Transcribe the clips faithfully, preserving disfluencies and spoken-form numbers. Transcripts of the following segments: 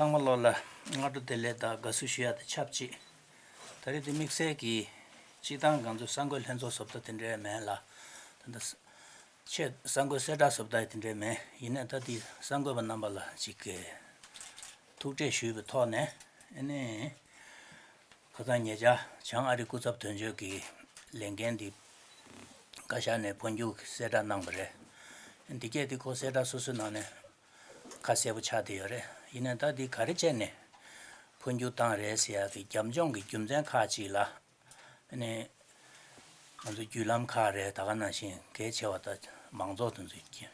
ཚང་མ་ལོ་ལ་སྔ་དྲོ་བདེ་ལེགས་དང་དགའ་བསུ་ཞུ་ཡ་དང་ཆབས་ཅིག་ད་རེས་འདི་དམིགས་བསལ་གྱི་སྤྱི་བཏང་ང་ཚོ་གསར་འགོད་ལྷན་ཚོགས་བཟོ་ལྟ་དེ་འདྲའི་མིན་ལ། ད་ལྟ་ཆེད་གསར་འགོད་གསལ་བསྒྲགས་བཟོ་ལྟ་དེ་འདྲའི་མིན། ཡིན་ནའི་ད་འདི་གསར་འགོད་པ་རྣམ་པ་ལ་ཅིག་གི་ཐུགས་ཁྲལ་ཞུས་པའི་ཐོག་ནས། ཨ་ནི་ཁ་སང་ཉེ་ཆར་བྱང་ཨ་རི་སྐུ་ཚབ་དོན་གཅོད་ཀྱི་ལས་འགན་འདི་བཀའ་ཤག་ནས་འཕོ་འགྱུར་གསལ་བསྒྲགས་གནང་བ་རེད། འདི་གས་འདི་ཁོ་གསལ་བསྒྲགས་སོ་སོའི་ནང་ནས་ཁ་གསལ་པོ་ཆགས་བསྡད་ཡོད་རེད། ཡིན་ནའི་ད་འདི་ག་རེ་བྱས་ནས་འཕོ་འགྱུར་བཏང་རེད་ཟེར་ཡག་གི་རྒྱབ་ལྗོངས་ཀྱི་རྒྱུ་མཚན་ཁག་ཅིག་ལ། ཨ་ནི་ང་ཚོ་བརྒྱུད་ལམ་ཁག་རེད། ད་ག་ནང་བཞིན་གལ་ཆེ་བ་ད་མང་ཚོགས་དེ་ཚོས་ཀྱི་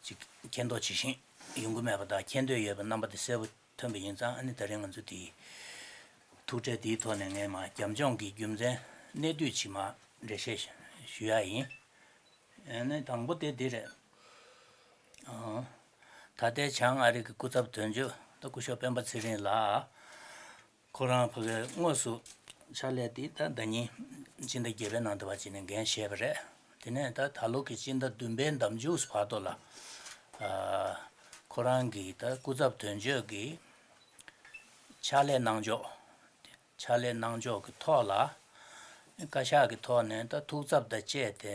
ཅིག་མཁྱེན་རྟོགས་ཇི་བཞིན་ཡོང་གི་མེད་པ་དང་། མཁྱེན་འདོད་ཡོད་པའི་རྣམ་པ་དེ་གསལ་པོ་ཐོན་པ་ཡིན་ཙང་། ཨ་ནི་ད་རིང་ང་ཚོ་དེའི་ཐུགས་ཁྲལ་དེའི་ཐོག་ནས་ངས་མར་རྒྱབ་ལྗོངས་ཀྱི་རྒྱུ་མཚན་གནད་བསྡུས་ཅིག་མར་འགྲེལ་བཤད་ཞུ་ཡ་ཡིན། ཨ་ནི་དང་པོ་དེ་འདི་རེད། ཨང་། ད་ལྟའི་བྱང་ཨ་རི་གི་སྐུ་ཚབ་དོན་གཅོད་ད་སྐུ་ཞབས་སྤེན་པ་ཚེ་རིང་ལགས། ཁོ་རང་ཕ་གིར་དངོས་སུ་ཕྱག་ལས་འདི་ད་ཟླ་ཉིན་སྤྱི་ཟླ་བརྒྱད་པའི་ནང་དུ་བ་ཅིག་ནས་འགན་བཞེས་པ་རེད། དེ་ནས་ད་ད་ལོ་གི་སྤྱི་ཟླ་བདུན་པའི་ཟླ་མཇུག་བར་དུ་ལ། ཨ། ཁོ་རང་གི་ད་སྐུ་ཚབ་དོན་གཅོད་ཀྱི་ཕྱག་ལས་གནང་ཕྱོགས། ཕྱག་ལས་གནང་ཕྱོགས་ཀྱི་ཐོག་ལ། བཀའ་ཤག་གི་ཐོག་ནས་ད་ཐུགས་འཚབ་དང་བཅས་ཏེ།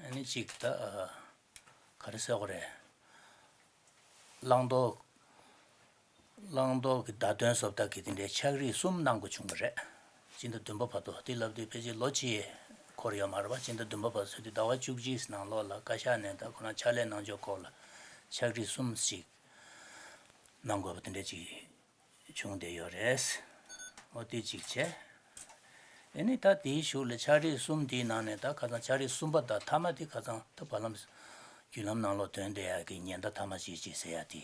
ཨ་ནི་གཅིག་ད་ག་རེ་ཟེར་དགོས་རེད། བླང་དོར། བླང་དོར་གྱི་བརྡ་སྟོན་བཟོ་ལྟ་གི་དེ་འདྲའི་ཕྱག་བྲིས་གསུམ་གནང་དགོས་བྱུང་བ་རེད། སྤྱི་ཟླ་བདུན་པ་བར་དུ། དེ་ལབ་དུས་ཕལ་ཆེར་ལོ་གཅིག་འཁོར་ཡོད་མ་རེད་པ། སྤྱི་ཟླ་བདུན་པ་བར་དུ། དེ་ཟླ་བ་བཅུ་གཅིག་ནང་ལོགས་ལ་བཀའ་ཤག་ནས་ད་ཁོ་རང་ཕྱག་ལས་གནང་ཕྱོགས་སྐོར་ལ་ཕྱག་བྲིས་གསུམ་ཞིག་གནང་དགོས་པ་དེ་འདྲ་ཅིག་བྱུང་བསྡད་ཡོད་རེད། འོ་དེ་གཅིག་བྱས། ཨེ་ནི་ད་དེའི་གཞུག་ལ་ཕྱག་བྲིས་གསུམ་དེའི་ནང་ནས་ད་ཁ་སང་ཕྱག་བྲིས་གསུམ་པ་དང་མཐའ་མ་དེ་ཁ་སང་ད་བར་ལམ་བརྒྱུད་ལམ་ནང་ལོགས་ཐོན་བསྡད་ཡག་གི་ཉེན་བརྡ་མཐའ་མ་ཅིག་ཅིག་ཟེར་ཡག་དེ་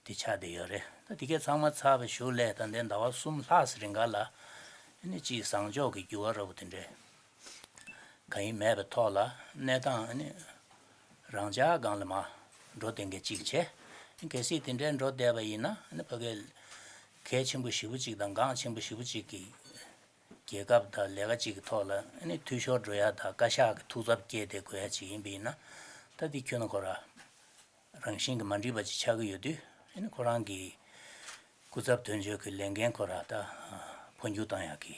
དེ་ཆགས་བསྡད་ཡོད་རེད། ད་དེ་གས་ཚང་མ་ཚར་བའི་གཞུག་ལ་ད་ལྟའི་ཟླ་བ་གསུམ་ལྷག་ཙམ་རིང་ག་ལ། ཨེ་ནི་ཅིག་བཟང་ཕྱོགས་ཀྱི་འགྱུར་བ་འདྲ་པོ་དེ་འདྲས་གང་ཡང་མེད་པའི་ཐོག་ལ། གནས་སྟངས་ཨ་ནི་རང་འཇགས་སྒང་ལ་མར་འགྲོ་བསྡད་མཁན་གཅིག་བྱས། གལ་སྲིད་དེ་འདྲའི་འགྲོ་བསྡད་པ་ཡིན་ན། ཨ་ནི་ཕ་གིར་གལ་ཆེན་པོ་ཞེ་པོ་གཅིག་དང་འགངས་ཆེན་པོ་ཞེ་པོ་གཅིག་གི་རྒྱལ་ཁབ་དང་ལས་ཀ་གཅིག་གི་ཐོག་ལ་ཨ་ནི་འཐུས་ཤོར་འགྲོ་ཡ་དང་བཀའ་ཤག་གི་ཐུགས་འཚབ་སྐྱེས་ཏེ་དགོས་ཡ་གཅིག་ཡིན་པ་ཡིན་ན། ད་འདི་ཁྱོན་ནས་ཁོ་རང་རང་བཞིན་གྱིས་མ་འགྲིག་པ་ཅིག་ཆགས་ཀྱི་ཡོད་དུས། ཨ་ནི་ཁོ་རང་གི་སྐུ་ཚབ་དོན་གཅོད་ཀྱི་ལས་འགན་ཁོ་རང་ད་འཕོ་འགྱུར་བཏང་ཡག་གི་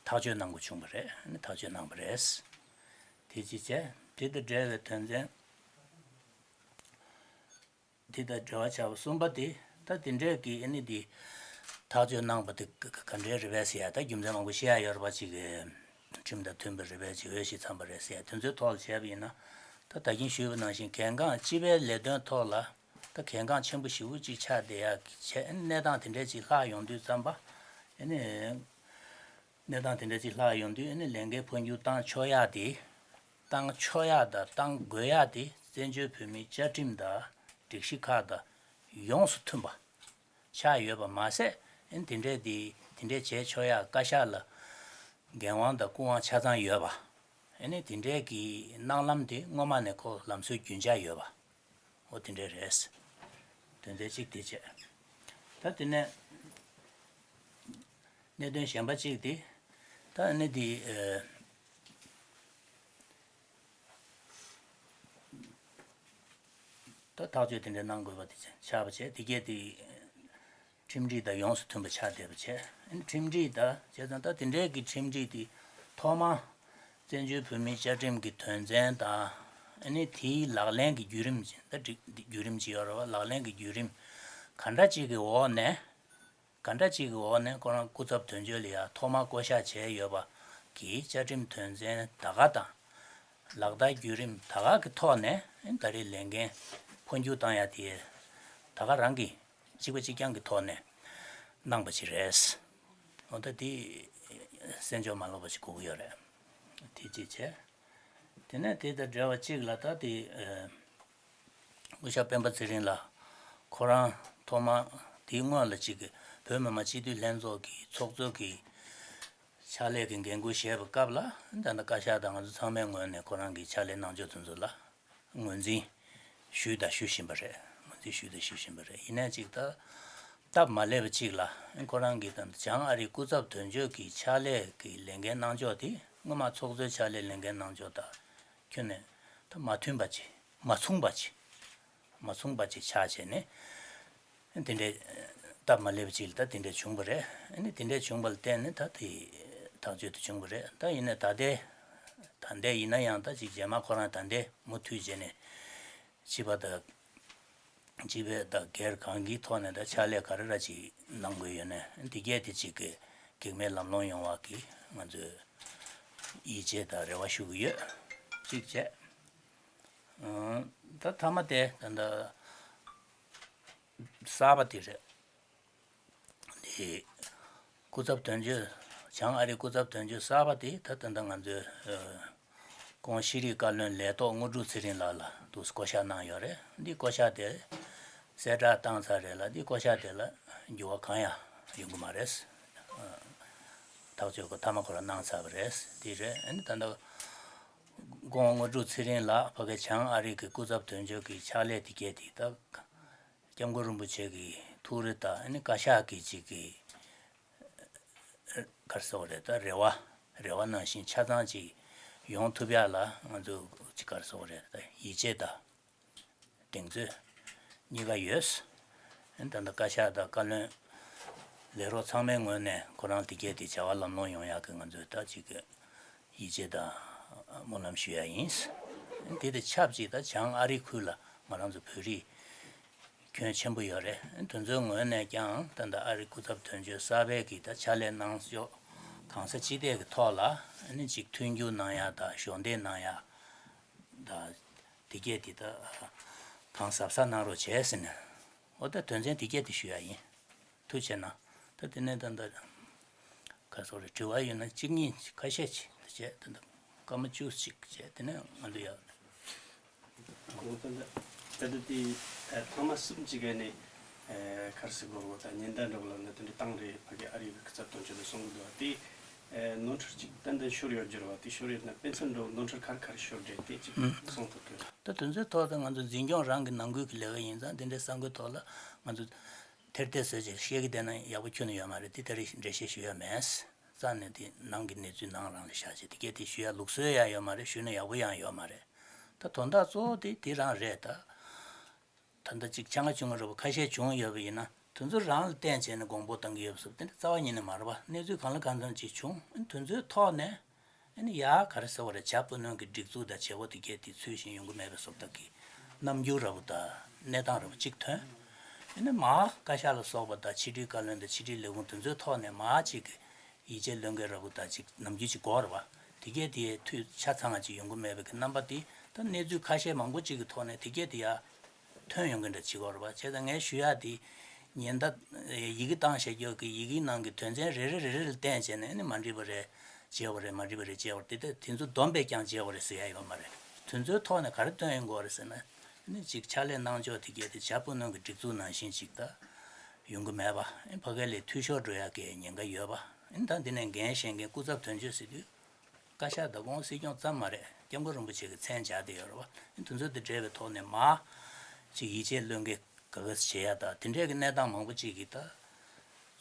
ཐག་གཅོད་གནང་དགོས་བྱུང་བ་རེད། ཨ་ནི་ཐག་གཅོད་གནང་བ་རེད། དེ་གཅིག་བྱས། དེ་དང་འབྲེལ་བའི་དོན་ཚན། དེ་དང་འབྲེལ་བ་ཆགས་པ་གསུམ་པ་དེ། ད་དེ་འདྲའི་གི་ཨ་ནི་དེ་ཐག་གཅོད་གནང་པ་དེ་ག་ག་ག་འདྲའི་རེད་པས་ཟེར་ཡ། ད་རྒྱུ་མཚན་མང་པོ་བཤད་ཡ་ཡོད་རེད་པ། ཅིག་ཁྲིམས་དང་མཐུན་པ་རེད་པས། ཅིག་འོས་ཤིང་འཚམས་པ་རེད་ཟེར་ཡ། དེ་ཚོའི་ཐོག་ལ་བྱས་པ་ཡིན་ན། ད་ད་གིན་ཞུས་པ་ནང་བཞིན་གལ་འགངས་སྤྱི་པའི་ལས་དོན་ཐོག་ལ་ད་གལ་འགངས་ཆེན་པོ་ཞེ་པོ་ཅིག་ཆགས་བསྡད་ཡ་གི་བྱས། གནས་སྟངས་དེ་འདྲའི་ཅིག་ལྷག་ཡོང་དུས་ཙམ་པ། ཨ་ནི། གནས་སྟངས་དེ་འདྲ་ཅིག་ལྷག་ཡོང་དུས། ཨ་ནི་ལས་འགན་འཕོ་འགྱུར་བཏང་ཆོག་ཡག་དེ། བཏང་ཆོག་ཡག་དང་བཏང་དགོས་ཡག་དེ་བཙན་བྱོལ་བོད་མིའི་བཅའ་ཁྲིམས་དང་སྒྲིག་གཞི་ཁག་དང་ཡོངས་སུ་མཐུན་པ་ཆགས་ཡོད་པ་མ་ཟད། ཨ་ནི་དེ་འདྲས་དེ་དེ་འདྲས་བྱས་ཆོག་ཡག་བཀའ་ཤག་ལ་འགན་དབང་དང་སྐུ་དབང་ཆ་ཚང་ཡོད་པ། ཨ་ནི་དེ་འདྲས་ཀྱི་གནང་ལམ་དེ་སྔོན་མ་ནས་ཁོ་ལམ་སྲོལ་རྒྱུན་ཆགས་ཡོད་པ། འོ་དེ་འདྲས་རེད། དོན་ཚན་གཅིག་དེ་བྱས། ད་དེ་ནས་གནད་དོན་གཞན་པ་གཅིག་དེ། ད་ཨ་ནི་དེ། ཨ། ད་ཐག་གཅོད་དེ་འདྲ་གནང་དགོས་པ་དེ་ཆགས་པ་བྱས། དེ་གས་དེ་ཁྲིམས་སྒྲིག་དང་ཡོངས་སུ་མཐུན་པ་ཆགས་བསྡད་པ་བྱས། ཨ་ནི་ཁྲིམས་སྒྲིག་དང་བྱས་ཙང་། ད་དེ་འདྲའི་གི་ཁྲིམས་སྒྲིག་དེ་ཐོག་མར་བཙན་བྱོལ་བོད་མིའི་བཅའ་ཁྲིམས་ཀྱི་དོན་ཚན་དང་། ཨ་ནི་དེའི་ལག་ལེན་གྱི་བརྒྱུད་རིམ། ད་སྒྲིག་བརྒྱུད་རིམ་ཅིག་ཡོད་རེད་པ། ལག་ལེན་གྱི་བརྒྱུད་རིམ་ག་འདྲ་ཅིག་གི་འོག་ནས། ག་འདྲ་ཅིག་གི་འོག་ནས་ཁོ་རང་སྐུ་ཚབ་དོན་གཅོད་ལ་ཡ་ཐོག་མར་བསྐོ་གཞག་བྱས་ཡོད་པ་གི་བཅའ་ཁྲིམས་དོན་ཚན་ད་ག་དང་། ལག་བསྟར་བརྒྱུད་རིམ་ད་ག་གི་ཐོག་ནས། ཨ་ནི་ད་རེས་ལས་འགན་འཕོ་འགྱུར་བཏང་ཡ་དེ་ད་ག་རང་གི་གཅིག་པ་གཅིག་རྐྱང་གི་ཐོག་ནས་གནང་པ་ཅིག་རེད། འོ་ད་དེ་གསན་འཇོག་མ་ལོག་པ་ཞིག་དགོས་ཀྱི་ཡོད་རེད། དེ་གཅིག་བྱས། དེ་ནས་དེ་དང་འབྲེལ་བ་གཅིག་ལ་ད་དེ། ཨ། སྐུ་ཞབས་སྤེན་པ་ཚེ་རིང་ལགས་ཁོ་རང་ཐོག་མར་དེའི་སྔོན་ལ་གཅིག་གི་བོད་མི་མང་སྤྱི་འཐུས་ལྷན་ཚོགས་ཀྱི་ཚོགས་གཙོ་གི་ཕྱག་ལས་ཀྱི་འགན་འཁུར་བཞེས་པའི་སྐབས་ལ། ད་ལྟ་བཀའ་ཤག་དང་ང་ཚོ་ཚང་མའི་ངོས་ནས་ཁོ་རང་གི་ཕྱག་ལས་གནང་ཕྱོགས་དེ་ཚོ་ལ་ངོས་འཛིན་ཞུས་དང་ཞུ་བཞིན་པ་རེད། ངོས་འཛིན་ཞུས་དང་ཞུ་བཞིན་པ་རེད། ཡིན་ནའི་གཅིག་ད་སྟབས་མ་ལེགས་པ་གཅིག་ལ། ཁོ་རང་གིས་ད་བྱང་ཨ་རིའི་སྐུ་ཚབ་དོན་གཅོད་ཀྱི་ཕྱག་ལས་ཀྱི་ལས་འགན་གནང་ཕྱོགས་དེ། སྔོན་མ་ཚོགས་གཙོའི་ཕྱག་ལས་ལས་འགན་གནང་ཕྱོགས་དང་ཁྱོན་ནས་ད་མ་མཐུན་པ་ཅིག་མ་མཚུངས་པ་ཅིག་མ་མཚུངས་པ་ཅིག་ཆགས་བྱས་ནས། དེ་འདྲའི་ སྟབས་མ་ལེགས་པ་ཅིག་ལ་ད་དེ་འདྲ་བྱུང་བ་རེད། ཨ་ནི་དེ་འདྲ་བྱུང་བ་ལ་བརྟེན་ནས་ད་དེ་ཐག་གཅོད་དེ་བྱུང་བ་རེད། ད་ཡིན་ནའི་ད་ལྟའི་ད་ལྟའི་ཡིན་ན་ཡང་ད་ཅིག་རྗེས་མ་ཁོ་རང་ད་ལྟའི་མུ་མཐུད་བྱས་ནས་སྤྱི་པ་ད་སྤྱི་པའི་ད་སྒེར་གང་གི་ཐོག་ནས་ད་ཕྱག་ལས་ག་རེ་ར་ཅིག་གནང་དགོས་ཡོད་ནའི་དེ་གས་དེ་ཅིག་གི་གེགས་མེད་ལམ་ལྷོང་ཡོང་བ་གི་ང་ཚོས་ཡིད་ཆེས་དང་རེ་བ་ཞུ་གི་ཡོད། གཅིག་བྱས། ཨང་། ད་མཐའ་མ་དེ་ད་ད་གསར་པ་དེ་རེད། དེ་སྐུ་ཚབ་དོན་གཅོད། བྱང་ཨ་རིའི་སྐུ་ཚབ་དོན་གཅོད་གསར་པ་དེ་ད་ད་ད་ང་ཚོའི་ཨ་ཀོང་ཤེས་རིག་བཀའ་བློན་ལས་ཐོག་དངོས་གྲུབ་ཚེ་རིང་ལགས་ལ་འདུག་བསྐོ་བཞག་གནང་ཡོད་རེད། འདི་བསྐོ་བཞག་དེ་གསལ་བསྒྲགས་བཏང་ཚར་རེད་ལ། འདི་བསྐོ་བཞག་དེ་ལ་འགྱུར་བ་གང་ཡང་ཡོང་གི་མ་རེད། ཐག་གཅོད་ཁོ་མཐའ་མ་ཁོ་རང་གནང་ཚར་བ་རེད། དེ་རེད། ཨ་ནི་ད་ལྟ་ཀོང་དངོས་གྲུབ་ཚེ་རིང་ལགས་ཕ་གི་བྱང་ཨ་རི་གི་སྐུ་ཚབ་དོན་གཅོད་ཀྱི་ཕྱག་ལས་དེ་གས་དེ་ད་སྐྱབས་མགོན་རིན་པོ་ཆེ་གི་ཐུགས་རེ་དང་ཨ་ནི་བཀའ་ཤག་གི་ཅིག་གི་ག་རེ་ཟེར་དགོས་རེད། ད་རེ་བ་རེ་བ་ནང་བཞིན་ཆ་ཚང་ཅིག་ཡོང་ཐུབ་ཡག་ལ་ང་ཚོ་ཅིག་ག་རེ་ཟེར་དགོས་རེད། ད་ཡིད་ཆེས་དང་གདེང་ཚོད་གཉིས་ཀ་ཡོད། ཨ་ནི་ད་ལྟ་བཀའ་ཤག་དང་བཀའ་བློན་ལས་རོགས་ཚང་མའི་ངོས་ནས་ཁོ་རང་དེ་གས་དེ་བྱ་བ་ལམ་ལྷོང་ཡོང་ཡག་གི་ང་ཚོས་ད་ཅིག་གི་ཡིད་ཆེས་དང་སྨོན་ལམ་ཞུ་ཡག་ཡིན། ཨ་ནི་དེ་དང་ཆབས་ཅིག་ད་བྱང་ཨ་རི་ཁུལ་ལ་ང་རང་ཚོ་བོད་རིགས་ཁྱོན་ཆེན་པོ་ཡོད་རེད། ཨ་ནི་དེ་ཚོའི་ངོས་ནས་ཀྱང་ད་ལྟ་ཨ་རི་སྐུ་ཚབ་དོན་གཅོད་གསར་པའི་གི་ད་ཕྱག་ལས་གནང་ཕྱོགས་གང་ས་ཅི་ཐད་ཀྱི་ཐོག་ལ་ཨ་ནི་ཅིག་མཐུན་འགྱུར་གནང་ཡག་དང་གཞོགས་འདེགས་གནང་ཡག་དང་། དེ་གས་དེ་ད་གང་གཟབ་གཟབ་གནང་རོགས་བྱས་ཟེར་ནས། འོ་ད་དོན་ཚན་དེ་གས་དེ་ཞུ་ཡག་ཡིན། ཐུགས་རྗེ་གནང་། ད་དེ་ནས་ད་ད་ག་སོགས་རེ་དྲི་བ་ཡོད་ན་གཅིག་གཉིས་ཁ་ཤས་ཅིག་བྱས། ད་ད་སྐར་མ་བཅུ་ཅིག་བྱས། དེ་ནས་ང་ཚོ་ཡག་གོང་ད་ད་ད་ད་དེ་ཐེངས་མ་གསུམ་ཅིག་ག་ནས་ག་རེ་ཟེར་དགོས་རེད། ད་ཉེན་བརྡ་འདྲ་བོ་ལབ་ན་དེ་འདྲ་བཏང་རེད། ཕ་གི་ཨ་རི་གི་སྐུ་ཚབ་དོན་གཅོད་ལ་གསུང་གི་འདུག་བ། དེ་ནོར་འཁྲུལ་ཅིག་ཏན་ཏན་ཤོར་ཡོད་རྒྱུ་རེད་བ། དེ་ཤོར་ཡོད་ན་དཔེ་མཚོན་འདྲ་བོ་ནོར་འཁྲུལ་ག་རེ་ག་རེ་ཤོར་རེད། དེ་ཅིག་གསུང་ཐུབ་ཀྱི་རེད། ད་དེ་ཚོའི་ཐོག་ཏུ་ང་ཚོ་འཛིན་སྐྱོང་རང་གི་ནང་ཁུལ་གྱི་ལས་ཀ་ཡིན་ཙང་དེ་འདྲའི་གསར་འགོད་ཐོག་ལ་ང་ཚོ་ཐེར་ཐེར་བཟོས་ཅིག་བཤད་ཀྱི་བསྡད་ན་ཡག་པོ་ཁྱོན་ནས་ཡོད་མ་རེད། དེ་ད་རེས་འགྲེལ་བཤད་ཞུ་ཡ་མེད། རྩ་ནས་དེ་ནང་གི་གནས་ཚུལ་ནང་རང་ལ་བཞག་བྱས་དེ་གས་དེ་ཞུ་ཡ་ལུགས་སྲོལ་ཡང་ཡོད་མ་རེད། ཞུས་ན་ཡག་པོ་ཡང་ཡོད་མ་རེད། ད་དོན་དག་གཙོ་བོ་དེ་དེ་རང་རེད་ད། ད་ལྟ་ཅིག་ཆང་ཁ་བྱུང་བ་རེད་བ། ཁ་ཤས་བྱུང་ཡོད་པ་ཡིན་ན་དེ་ཚོ་རང་ལ་བརྟེན་བྱས་ནས་དགོངས་པ་བཏང་གི་ཡོད་པ་སོགས་དེ་འདྲ་རྩ་བ་ཉིད་ནས་མ་རེད་བ། གནས་ཚུལ་གང་ལ་གང་འཚམ་ཅིག་བྱུང་། ཨ་ནི་དེ་ཚོའི་ཐོག་ནས་ཨ་ནི་ཡ་ག་རེ་ཟེར་བ་རེད། བྱ་སྤུ་ནུ་གི་སྒྲིག་འཛུགས་དང་བྱེད་སྒོ་དེ་གས་དེ་ཚུལ་བཞིན་ཡོང་གི་མེད་པ་སོགས་དག་གི་རྣམ་འགྱུར་འདྲ་བོ་དང་གནས་སྟངས་འདྲ་བོ་ཅིག་ཐོན། ཨ་ནི་མར་བཀའ་ཤག་ལ་སོགས་པ་དང་ཕྱི་དྲིལ་བཀའ་བློན་དང་ཕྱི་དྲིལ་ལས་ཁུངས་དེ་ཚོའི་ཐོག་ནས་མར་ཅིག་གི་ཡིད་ཆེས་བློས་འགེལ་འདྲ་བོ་དང་ཅིག་ནམ་རྒྱུན་ཅིག་གོ་བ་རེད་བ། དེ་གས་དེ་འཐུས་ཆ་ཚང་བ་ཅིག་ཡོང་གི་མེད་པའི་གི་རྣམ་པ་དེ་ད་གནས་ཚུལ་ཁ་ཤས་མང་པོ་ཅིག་གི་ཐོག་ནས་དེ་གས་དེ་ཡ་ཐོན་ཡོང་གི་འདྲ་ཅིག་གོ་བ་རེད་བ། བྱས་ཙང་ངས་ཞུ་ཡ་དེ་ཉེན་བརྡ་ཡི་གེ་བཏང་བཞག་རྒྱུ་གི་ཡི་གེ་ནང་གི་དོན་ཚན་རེ་རེ་རེ་རེ་ལ་བརྟེན་བྱས་ནས་ཨ་ནི་མ་འགྲིག་པ་རེད་བྱས་པ་རེད། མ་འགྲིག་པ་རེད་བྱས་པ་རེད། དེ་ལྟ་དེ་ཚོ་བསྡོམས་པས་ཀྱང་བྱས་པ་རེད་ཟེར་ཡ་ཡོད་མ་རེད། དེ་ཚོའི་ཐོག་ནས་ག་རེ་ཐོན་ཡོང་གི་རེད་ཟེར་ན། ཨ་ནི་ཅིག་ཕྱག་ལས་གནང་ཕྱོགས་དེ་གས་དེ་བྱ་སྤུ་ནུ་གི་སྒྲིག་འཛུགས་ནང་བཞིན་ཅིག་ད་ཡོང་གི་མེད་པ། ཨ་ནི་ཕ་གི་ལས་འཐུས་ཤོར་འགྲོ་ཡག་གི་ཉེན་ཁ་ཡོད་པ། ཨ་ནི་ད་འདི་ནས་འགན་བཞེས་མཁན་སྐུ་ཚབ་དོན་གཅོད་ཟེར་དུས་བཀའ་ཤག་དང་ཁོང་སྲིད་སྐྱོང་ཙམ་མ་རེད། སྐྱབས་མགོན་རིན་པོ་ཆེ་གི་མཚན་སྦྱར་བསྡད་ཡོད་རེད་བ། ཨ་ནི་དེ་ཚོ་དེ་འབྲེལ་བའི་ཐོག་ནས་མར་ཅིག་ཡིད་ཆེས་བློས་འགེལ་ག་ག་བྱེད་ཡ་ད་དེ་འདྲས་ཀྱི་གནས་སྟངས་མང་པོ་ཅིག་གིས་ད་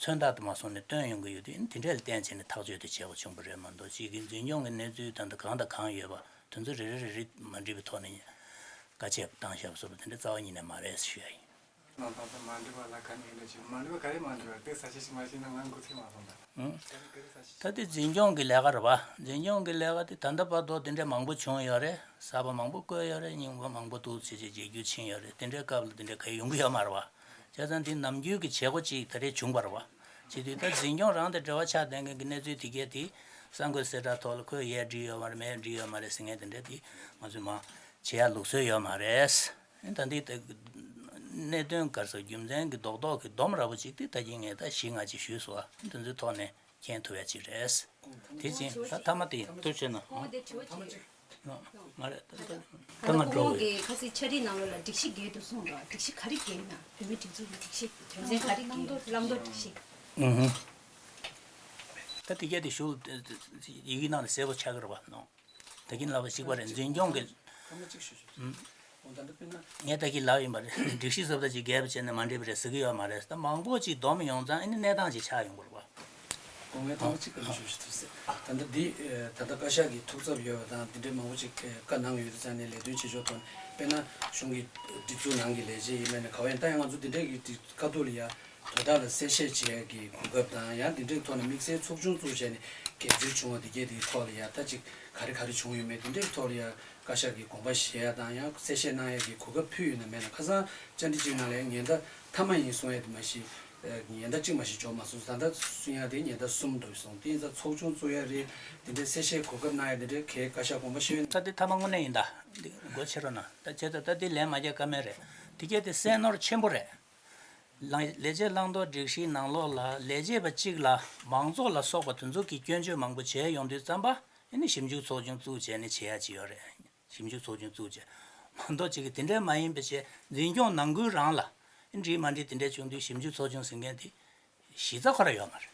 མཚོན་རྟགས་དུ་མ་སོང་ནས་བཏོན་ཡོང་གི་ཡོད་དུས། དེ་འདྲས་ལ་བརྟེན་བྱས་ནས་ཐག་གཅོད་དེ་བྱས་པ་བྱུང་བ་རེད་མ་གཏོགས། གཅིག་གི་འཛིན་སྐྱོང་གི་གནས་ཚུལ་ད་ལྟ་གང་དང་གང་ཡོད་པ་དེ་ཚོ་རེ་རེ་རེ་རེ་མ་འགྲིག་པའི་ཐོག་ནས་བཀའ་ཆད་བཏང་བཞག་པ་སོགས་པ་དེ་འདྲ་རྩ་བ་ཉིད་ནས་མ་རེད་ཞུ་ཡ་ཡིན། ནང་ཐོག་ཏུ་མ་འགྲིག་པ་ལ་ཁ་ནས་འདྲ་ཞིག་མ་འགྲིག་པ་ག་རེ་མ་འགྲིག་པ་དེ་ས་ཆ་ཞིག་མ་ཤེས་ན་ང་འགོ་ཚུགས་མ་སོང་ད། ཨང་། ག་རེ་ག་རེ་ས་ཆ་ཞིག་ད་དེ་འཛིན་སྐྱོང་གི་ལས་ཀ་རེད་བ། འཛིན་སྐྱོང་གི་ལས་ཀ་དེ་ད་ལྟ་བར་དུ་དེ་འདྲ་མང་པོ་བྱུང་ཡོད་རེད། གསར་པ་མང་པོ་བསྐོས་ཡོད་རེད། རྙིང་པ་མང་པོ་འདུག་བྱས་བྱས་བརྗེ་བསྒྱུར་ཕྱིན་ཡོད་རེད། དེ་འདྲའི་སྐབས་ལ་དེ་འདྲ་ག་ཡོང་གི་ཡོད་མ་རེད་བ། བྱས་ཙང་དེ་ནམ་རྒྱུན་གྱི་བྱེད་སྒོ་ཅིག་ད་རེས་བྱུང་བ་རེད་བ། བྱེད་དུས་ད་འཛིན་སྐྱོང་རང་དང་འབྲེལ་བ་ཆགས་བསྡད་མཁན་གྱི་གནས་ཚུལ་དེ་གས་དེ་གསར་འགོད་གསལ་བསྒྲགས་ཐོག་ལ་ཁོས་ཡས་འགྲིག་ཡོད་མ་རེད། མས་འགྲིག་ཡོད་མ་རེད་ཟེར་མཁན་དེ་འདྲ་དེ་ང་ཚོས་མ་བྱེད་ཡ་ལུགས་སྲོལ་ཡོད་མ་རེད། ད་འདི་ད་གནད་དོན་ག་རེ་ཟེར་རྒྱུ་མཚན་གྱི་རྡོག་རྡོག་གི་སྡོམ་ར་བོ་ཅིག་དེ་ད་གིན་ངས་ད་བཞི་ལྔ་ཅིག་ཞུས་སོང་བ། དེ་ཚོའི་ཐོག་ནས་མཁྱེན་ཐུབ་ཡ་ཅིག་རེད། དེ་བཞིན་ད་མཐའ་མ་དེ་ཐུགས་རྗེ་ཆེ་གནང་། ཁོང་དེ་དྲི་བ་དྲིས། མ་རེད། ད་ད་ད་ང་ཁོང་འགྲོ་གི། གི་ཁ་སང་ཕྱག་བྲིས་ནང་ལོགས་ལ་སྒྲིག་གཞི་འགལ་འདུག་གསུངས་འདུག་སྒྲིག་གཞི་ག་རེ་འགལ་ཡིན་ན། བོད་མིའི་སྒྲིག་འཛུགས་ཀྱི་སྒྲིག་གཞི་དོན་ཚན་ག་རེ་འགལ། བླང་དོར་སྒྲིག་གཞི། ཨུ་ཧུ། ད་དེ་གས་དེ་ཞུ་ཡི་གེ་ནང་ལ་གསལ་པོ་ཆགས་ཀྱི་རེད་བ་ནོ། ད་གིན་ལབ་པ་གཅིག་པ་རེད། འཛིན་སྐྱོང་གི། ཨུམ། ངས་ད་གིན་ལབ་ཡིན་པ་རེད། སྒྲིག་གཞི་བཟོ་ལྟ་ཅིག་འགལ་བ་བྱས་ན་མ་འགྲིག་པ་རེད་ཟེར་གི་ཡོད་མ་རེད། ད་མང་པོ་ཅིག་བསྡོམས་ཡོང་ཙང་ཨ་ནི་གནས་སྟངས་ཅིག་ཆགས་ཡོང་གི་རེད་བ། ངས་ཐང་གཅིག་ག་ཞུ་ཞུ་ཐུབ་ཟེར། ད་ལྟ་འདི་ད་ལྟ་བཀའ་ཤག་གི་ཐུགས་འཚབ་ཡོད་པ་དང་འདི་འདྲའི་མང་པོ་ཅིག་བཀའ་གནང་ཡོད་དུས་ཙང་ནས་ལས་དོན་བྱེད་ཕྱོགས་ཐོག་དཔེར་ན་གཞུང་གི་སྒྲིག་འཛུགས་ནང་གི་ལས་བྱེད་ཡིན་མིན་ནས་ག་བ་ཡིན་ད་ཡང་ང་ཚོ་འདི་འདྲའི་གི་ཁ་ཐུག་ལ་ཡ། དོ་བདག་ལ་གསལ་བཤད་བྱེད་ཡ་གི་གོ་སྐབས་དང་། ཡང་དེ་འདྲའི་ཐོག་ནས་དམིགས་བསལ་ཚོགས་ཆུང་བཙུགས་བྱས་ནས་འགན་འཛིན་བྱུང་བ་དེ་གས་དེའི་ཐོག་ལ་ཡ་ད་ཅིག་ག་རེ་ག་རེ་བྱུང་ཡོད་མེད་དེ་འདྲའི་ཐོག་ལ་ཡ་བཀའ་ཤག་གི་དགོངས་པ་བཞེས་ཡ་དང་། ཡང་གསལ་བཤད་གནང་ཡ་གི་གོ་སྐབས་ཕུལ་ཡོད་ན་མེད་ན། ཁ་སང་བཅར་འདྲི་གཅིག་ནང་ལ་ཡང་ཉེན་བརྡ་མཐའ་མ་ཡིན་གསུང་ཡ་དེ་མ་གཞི་ཉེན་བརྡ་གཅིག་མ་གཞི་འབྱོར་མ་སོང་། ད་ལྟ་གསུང་ཡ་དེ་ཉེན་བརྡ་གསུམ་འདུག་གསུང་། དེ་ཡིན་ཙང་ཚོགས་ཆུང་བཙུགས་ཡ་རེད། དེ་འདྲའི་གསལ་བཤད་གོ་སྐབས་གནང་ཡ་དེ་འདྲའི་གའི་བཀའ་ཤག་དགོངས་པ་བཞེས་ཡོད་ན། ད་དེ་མཐའ་མ་དངོས་གནས་ཡིན་ད། འདི་སྒོ་ཕྱེ་རོགས་གནང་། ད་བྱས་ད་ད་དེ་ལན་མ་རྒྱག་ཀ་མེད་རེད། དེ་གས་དེ་སེམས་ནོར་ཆེན་པོ་རེད། ལས་བྱེད་བླང་དོར་སྒྲིག་གཞིའི་ནང་ལོགས་ལ་ལས་བྱེད་པ་གཅིག་ལ་མང་ཚོགས་ལ་སོགས་པ་དེ་ཚོ་གིས་སྐྱོན་བརྗོད་མང་པོ་བྱས་ཡོང་དུས་ཙམ་པ། ཨ་ནི་ཞིབ་འཇུག་ཚོགས་ཆུང་བཙུགས་བྱས་ནས་བྱེད་ཡ་ཅིག་ཡོད་རེད། ཞིབ་འཇུག་ཚོགས་ཆུང་བཙུགས་བྱས། མ་གཏོགས་ཅིག་གིས་དེ་འདྲའི་མ་ཡིན་པ་བྱས་འཛིན་སྐྱོང་ནང་ཁུལ་རང་ལ་འགྲིག་མ་འགྲིག་དེ་འདྲ་བྱུང་དུས་ཞིབ་འཇུག་ཚོགས་ཆུང་ཟེར་མཁན་དེ་གཞི་རྩ་ཁོ་རང་ཡོད་མ་རེད།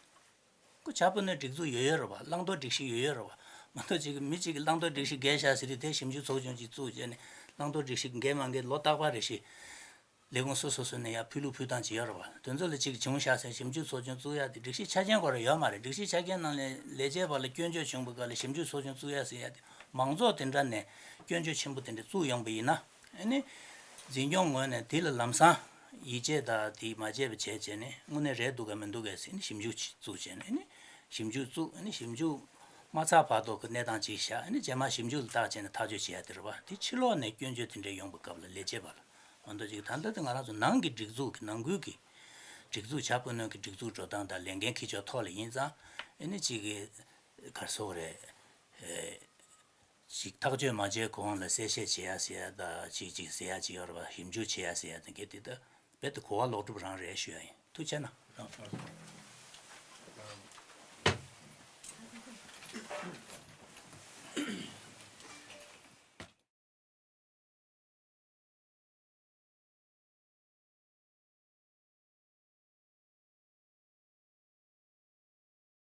ཁོ་བྱ་སྤུ་ནུས་སྒྲིག་འཛུགས་ཡོད་ཡོད་རེད་བ། བླང་དོར་སྒྲིག་གཞི་ཡོད་ཡོད་རེད་བ། མ་གཏོགས་ཅིག་མི་གཅིག་གིས་བླང་དོར་སྒྲིག་གཞི་འགལ་བཞག་ཟེར་དུས་དེ་ཞིབ་འཇུག་ཚོགས་ཆུང་ཅིག་བཙུགས་བྱས་ནས་བླང་དོར་སྒྲིག་གཞི་འགལ་མ་འགལ་ལོ་རྟག་པར་རེ་བཞིན་ལས་ཁུངས་སོ་སོ་སོ་ནས་ཡར་ཕུལ་ལུགས་ཕུལ་སྟངས་ཅིག་ཡོད་རེད་བ། དེ་ཚོ་ལ་ཅིག་བྱུང་བཞག་ཟེར་ཞིབ་འཇུག་ཚོགས་ཆུང་བཙུགས་ཡ་དེ་སྒྲིག་གཞི་ཆ་རྐྱེན་ཁོ་རང་ཡོད་མ་རེད། སྒྲིག་གཞི་ཆ་རྐྱེན་ནང་ནས་ལས་བྱེད་པ་ལ་སྐྱོན་བརྗོད་བྱུང་བའི་སྐབས་ལ་ཞིབ་འཇུག་ཚོགས་ཆུང་བཙུགས་ཡ་ཟེར་ཡ་དེ་མང་ཚོགས་དེ་འདྲ་ནས་སྐྱོན་བརྗོད་ཆེན་པོ་དེ་འདྲ་བཙུགས་ཡོང་པ་ཡིན་ན། ཨ་ནི་འཛིན་སྐྱོང་ངོས་ནས་དེ་ལ་ལམ་སང་ཡིད་ཆེས་དང་དེ་མ་བྱས་པ་བྱས་བྱས་ནས་དངོས་གནས་རེད་འདུག་ག་མི་འདུག་ག་ཟེར་ནས་ཞིབ་འཇུག་ཅིག་བཙུགས་བྱས་ནས། ཨ་ནི་ཞིབ་འཇུག་བཙུགས། ཨ་ནི་ཞིབ་འཇུག་མ་ཚར་བར་དུ་གི་གནས་སྟངས་ཅིག་བཞག་ཨ་ནི་རྗེས་མ་ཞིབ་འཇུག་ལ་བརྟག་བྱས་ནས་ཐག་གཅོད་བྱེད་ཡ་དེ་རེད་བ། དེ་ཕྱི་ལོགས་ནས་སྐྱོན་བརྗོད་དེ་འདྲ་ཡོང་པའི་སྐབས་ལ་ལས་བྱེད་པ་ལ་མ་གཏོགས་ཅིག་ད་ལྟ་དེ་ང་རང་ཚོ་ནང་གི་སྒྲིག་འཛུགས་ཀྱི་ནང་ཁུལ་གྱི་སྒྲིག་འཛུགས་བྱ་སྤུ་ནུས་ཀྱི་སྒྲིག་འཛུགས་འགྲོ་སྟངས་དང་ལས་འགན་འཁྱེར་ཕྱོགས་ཐོག་ལ་ཡིན་ཙང་། ཨ་ནི་ཅིག་གི་ག་རེ་ཟེར་དགོས་རེད། ཅིག་ཐག་གཅོད་མ་བྱས་གོང་ལ་གསལ་བཤད་བྱེད་ཡ་ཟེར་ཡ་ད་ཅིག་ཅིག་ཟེར་ཡ་ཅིག་ཡོད་རེད་བ། ཞིབ་འཇུག་བྱེད་ཡ་ཟེར་ཡ་དེ་གས་དེ་ད་རྦད་དེ་གོ་བ་ལོག་གྲུབ་རང་རེད་ཞུ་ཡ་ཡིན། ཐུགས་རྗེ་གནང་།